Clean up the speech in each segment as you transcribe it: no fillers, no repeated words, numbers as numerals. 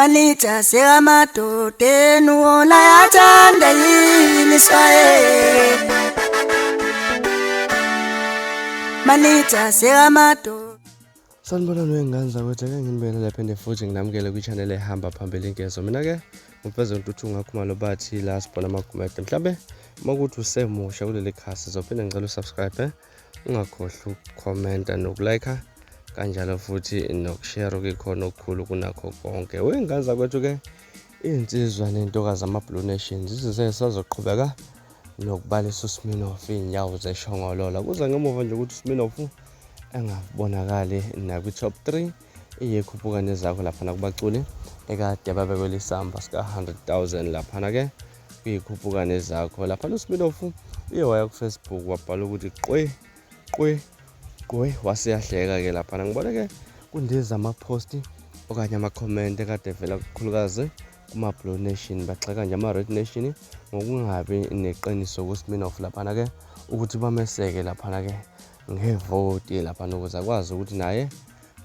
Manager sekamadodeni wona yathanda yini swaye. Manager sekamadoda. Sanibonani wey'ngane zakwethu, ake nginibingelele phinde futhi nginamukele kwi-channel ehamba phambili ingezo. Mina-ke ngumfeze Ntuthu Ngakhumalo bathi la sibona amagumede. Mhlambe uma kuthi usemusha kuleli khasi zophinde ngicela usubscribe, ungakhohlwa ukukhomenta nokulike kanjalo futhi nokushare okuyikhona okukhulu kunakho konke. Wey'ngane zakwethu-ke iy'nsizwa ney'ntokazi ama-Blue Nations izize sazoqhubeka nokubalisa uSminoff iy'nyawo zeshongolola kuze ngemuva nje ukuthi uSminoff engabonakali nakwi-top 3 iyekhuphuka nezakho laphana kubaculi ekade babekwela isamba sika-100,000 laphana-ke kuyikhuphuka nezakho laphana. USminoff uye waya kuFacebook wabhala ukuthi qwe qwe qwe, waseyahleka-ke laphana. Ngibone-ke kundiza amaphosti okanye amakhomenti ekade evela kakhulukazi kuma-Blue Nation, bagxeka nje ama-Red Nation ngokungabi neqiniso kuSminoff laphana-ke ukuthi bameseke laphana-ke ngevoti laphana ukuze akwazi ukuthi naye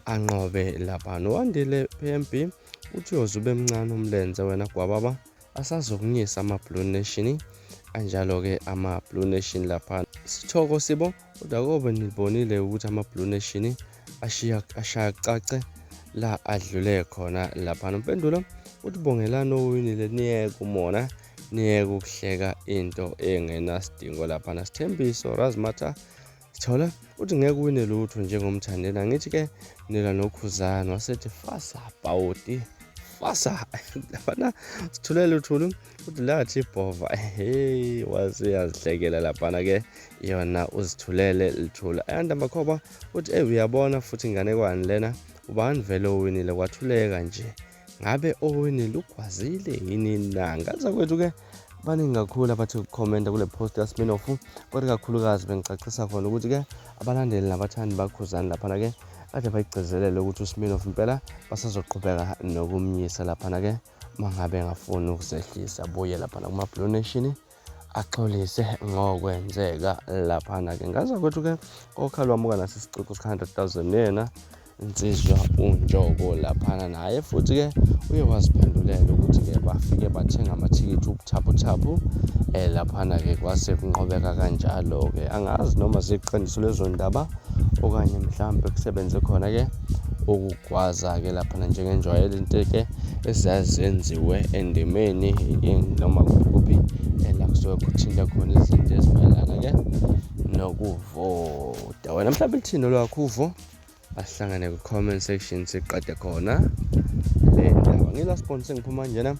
anqobe laphana. Wandile PMB uthi uyoze ube mncane umlenze wena gwababa, asazokunyisa ama-Blue Nation anjalo-ke ama-Blue Nation laphana. Sithoko sibo kodwa kobe nibonile ukuthi ama-Blue Nation ashiya ashaya kucace la adlule khona laphana. Impendulo uthi bongelani owinile, niyeke umona, niyeke ukuhleka into engenasidingo laphana. Sithembiso Razmatha Sithola uthi ngeke uwine lutho njengomthandeni, angithi-ke nilwa noKhuzani, wasethi fasa bawoti fasa laphana. Sithulele uthulu uthi lathi ibhova, hey, waseyazihlekela laphana-ke yona uzithulele lithula. Ayanda Makhoba uthi eyi uyabona futhi inganekwane lena, ubani vele owinile, kwathuleka nje, ngabe owinile ugwazile yini na? Ngaza kwethu-ke baningi kakhulu abathi ukukhomenta kule post yaSminoff, kodwa kakhulukazi bengicacisa khona ukuthi-ke abalandeli nabathandi baKhuzani laphana-ke kade bayigcizelele ukuthi uSminoff impela basazoqhubeka nokumnyisa laphana-ke uma ngabe engafuni ukuzehlisa buye laphana kuma-Blue Nation axolise ngokwenzeka laphana-ke. Ngaza kwethu-ke kokhala wamuka naso isicucu sika-100,000 yena insizwa uNjoko laphana, naye futhi-ke uye waziphendulela ukuthi-ke bafike bathenga amathikithi ubuthaphuthaphu laphana-ke kwase kunqobeka kanjalo-ke. Angazi noma ziqiniso lezo ndaba okanye mhlampe kusebenze khona-ke ukugwaza-ke laphana njengenjwayelo into-ke ezazenziwe endimeni noma kuphi la kusuke kuthinta khona izinto ezimayelana-ke nokuvota. Wena mhlawumbe lithini olwakho uvo? Asihlangane ku-comment section siqede khona le ndaba. Ngila sponsor ngiphuma njena,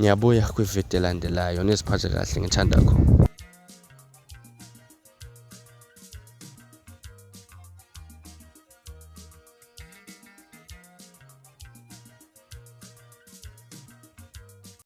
ngiyabuya kwividiyo elandelayo. Niziphathe kahle, ngithanda khona.